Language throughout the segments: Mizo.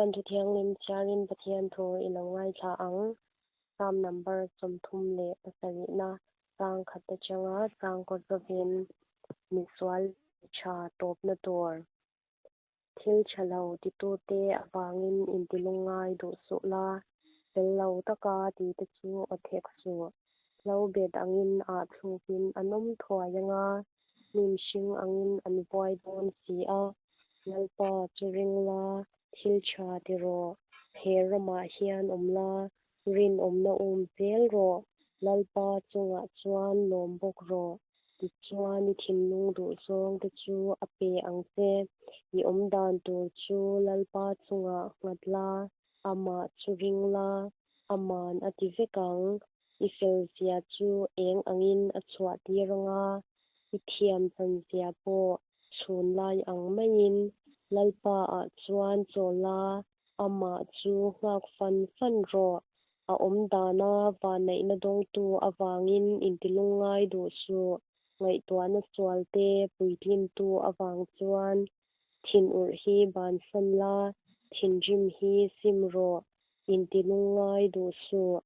Kan thu thianghlim chhiarin Pathian thu i lo ngaithla ang. Psalm number 37na chang khat atanga chang kaw zawhin misual tha tawpna tur. Thil tha lo titute avangin intilungngai duh suh la, fel lo taka tite chu aw thek suh. Hlo bet angin ah thlukin an awm thuai anga, hnim hring angin an vuai dawn si a. Lalpa chu ring la, thil tha ti rawh. He ramah hian awm la, rinawmna um zel rawh. Lalpa chungah chuan lawm bawk rawh. Tichuan i thinlung duhzawng te chu a pe ang che. I awmdan tur chu Lalpa chungah nghat la, amah chu ring la, aman a ti vek ang. I felzia chu eng angin a chhuah tir anga, i thiam chanzia pawh chhun lai ang maiin Lalpa ah chuan chawl la, amah chu nghak fan fan rawh. A awm dana vanneihna dawngtu avangin intilungngai duh suh. Ngaihtuahna sualte puitlintu avang chuan thinurh hi bansan la, thinrim hi sim rawh. Intilungngai duh suh.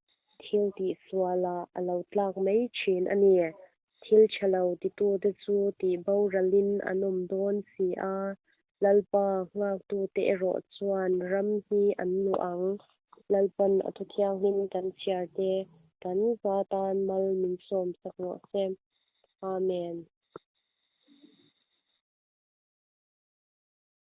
Thil tihsualah a lo tlak mai thin a ni. Thil tha lo titute chu tihboralin an awm dawn si a, Lalpa nghaktute erawh chuan ram hi an luh ang. Lalpan a thu thianghlim kan chhiar te kan za tan mal min sawmsak rawh se. Amen.